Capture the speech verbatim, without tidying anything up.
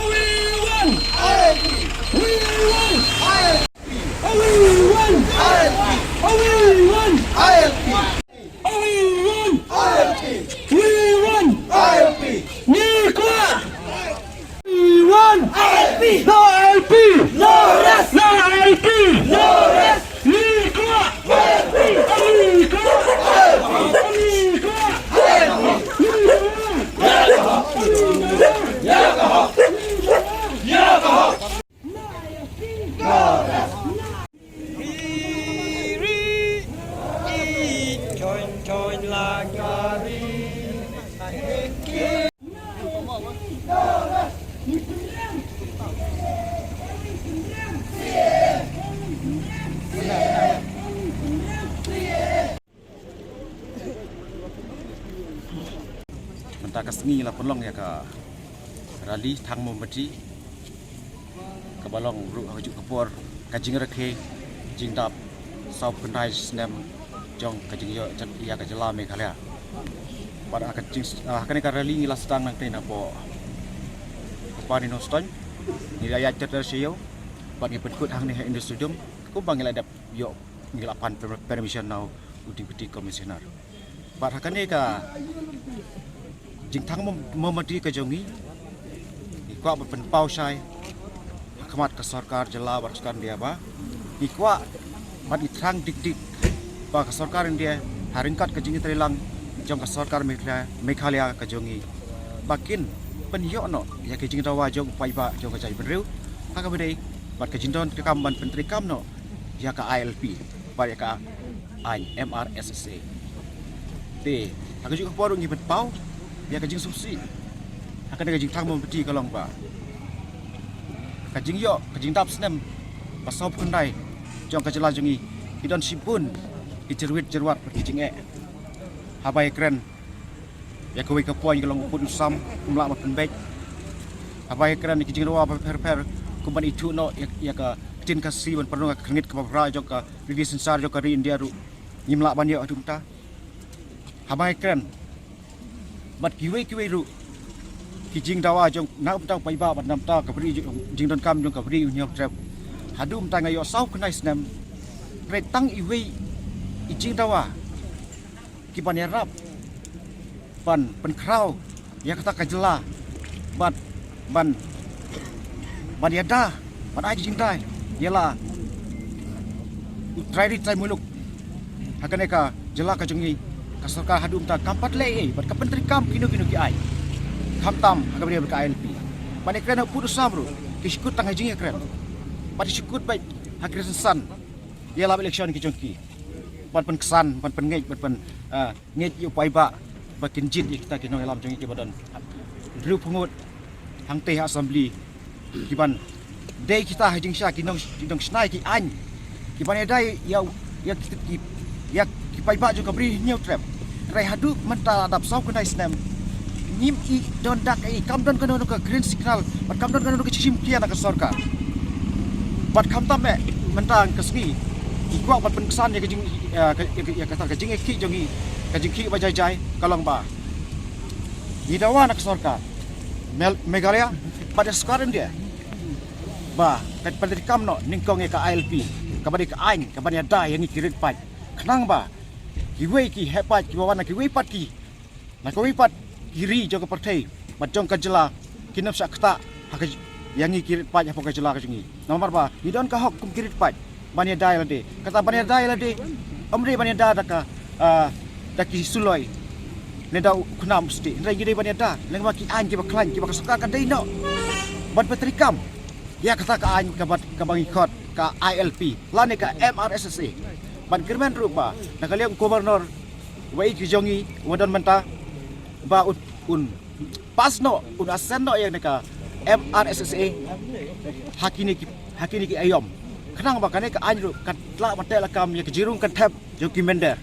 We want I L P. We want I L P. We want I L P. We want I L P. We want I L P. We want I L P. We want I L P. Ngi kwah. We want I L P. No I L P. No rest. No I L P. No rest. Ngi kwah. Ngi kwah. Ngi kwah. Mynta ka sngi la pynlong ïa ka rally thang mombati, kaba long ruh ha kajuh ka por ka jingrakhe jingdap saw phew khyndai snem jong ka jingïoh ïa ka jylla Meghalaya. Bad ha ka jing, ha kane ka rally ngi la sdang nangtei napoh Company Nongstoiñ, ngi la ïaid ter ter sha ïew bad ngi pynkut hangne ha Indoor Stadium kumba ngi la dep ïoh, ngi la pan per-, permission na u Deputy Commissioner. Bad ha kane ka jingthang mom-, mombati ka jong ngi, ngi kwah ban pynpaw shai ha khmat ka sorkar jylla bad ka sorkar India ba ngi kwah bad ngi thrang dik dik ba ka sorkar India ha ryngkat ka jingïatreilang jong ka sorkar Meghalaya, Meghalaya ka jong ngi ba kin pynïoh noh ïa ka jingdawa jong u paidbah jong ka jaitbynriew ha kaba dei bad ka jingdonkam ban pyntreikam noh ïa ka I L P bad ïa ka aiñ M R S S A. Te ha kajuh ka por ngi pynpaw ïa ka jingsngewsih ha kane ka jingthang mombati ka long ba ka jingïoh ka jingdap snem ba saw phew khyndai jong ka jylla jong ngi, ki don shibun ki jyrwit jyrwat bad ki jingeh. Haba ïa kren ïa kawei ka point ka long u pud u sam ym lah ban pynbeit. Haba ïa kren ïa ki jingdawa ba pher pher kum ban ithuh noh ïa, ïa ka ktien Khasi ban pynrung ïa ka khyrnit kaba bra jong ka British synshar jong ka ri India ruh ngim lah ban ïoh haduh mynta. Haba ïa kren bad kiwei kiwei ruh ki jingdawa jong na u bynta u paidbah bad na u bynta ka bri, jingdonkam jong ka bri u Hynñiewtrep. Haduh mynta nga ïoh saw khyndai snem, hynrei tang iwei i jingdawa ki ban ïarap ban pynkhraw ïa kata ka jylla bad ban, ban ïada ban ai jingdai ïa la u trai ri trai muluk ha kane ka jylla ka jong ngi. Ka sorkar haduh mynta kam pat leh ei ei bad ka pyntreikam kino kino ki aiñ, khamtam ha kaba ïadei bad ka I L P. Ban ïakren ha u pud u sam ruh ki shu kut tang ha jingïakren bad ki shu kut beit ha ki rynsan ïalap election ki jong ki ban pynksan, ban pynngeit, ban pyn, ah, ngeit ïa u paidbah ba kin jied ïa kita ki nongïalam jong ngi kiba don hynriewphew ngut hangtei ha Assembly, ki ban dei kita ha jingshisha ki nong, ki nongshna ïa ki aiñ, ki ban ïada ïa, ïa ki, ki, ïa ki paidbah jong ka Bri Hynñiewtrep. Hynrei haduh mynta la dap saw khyndai snem ngim i don dak ei, kam don kano kano ka green signal bad kam don kano kano ka jingshim khia na ka sorkar. Bad khamtam eh mynta ka sngi ngi kwah ban pynksan ïa ka jing, ïa ka, ïa ka, ïa ka, ka jingïakhih jong ngi, ka jingkhih ba jai jai ka long ba ngi dawa na ka sorkar Mel-, Meghalaya bad ïa sorkar India ba kan pyntreikam noh nyngkong ïa ka I L P, kaba dei ka aiñ ka ban ïada ïa ngi ki rit paid, khnang ba kiwei ki heh paid kiba wan na kiwei pat ki, na kiwei pat ki ri jong ka pyrthei bad jong ka jylla kin ym shah ktah ha ka j-, ïa ngi ki rit paid hapoh ka jylla ka jong ngi. Namar ba ngi don ka hok kum ki rit paid ban ïada ïa lade. Kata ban ïada ïa lade ym dei ban ïada da ka, ah, da ki suloi ne da u khnam sdih. Hynrei ngi dei ban ïada lyngba ki aiñ kiba khlaiñ kiba ka sorkar ka dei noh ban pyntreikam ïa kata ka aiñ kaba, kaba ngi khot ka I L P lane ka M R S S A. Ban kyrmen ruh ba na ka liang u Governor wa i ki jong ngi wa don mynta ba un, un pass noh, un assent noh ïa kane ka M R S S A ha kine ki, ha kine ki aïom, khnang ba kane ka aiñ ruh kan lah ban teh lakam ïa ka jingrung kynthep jong ki mynder.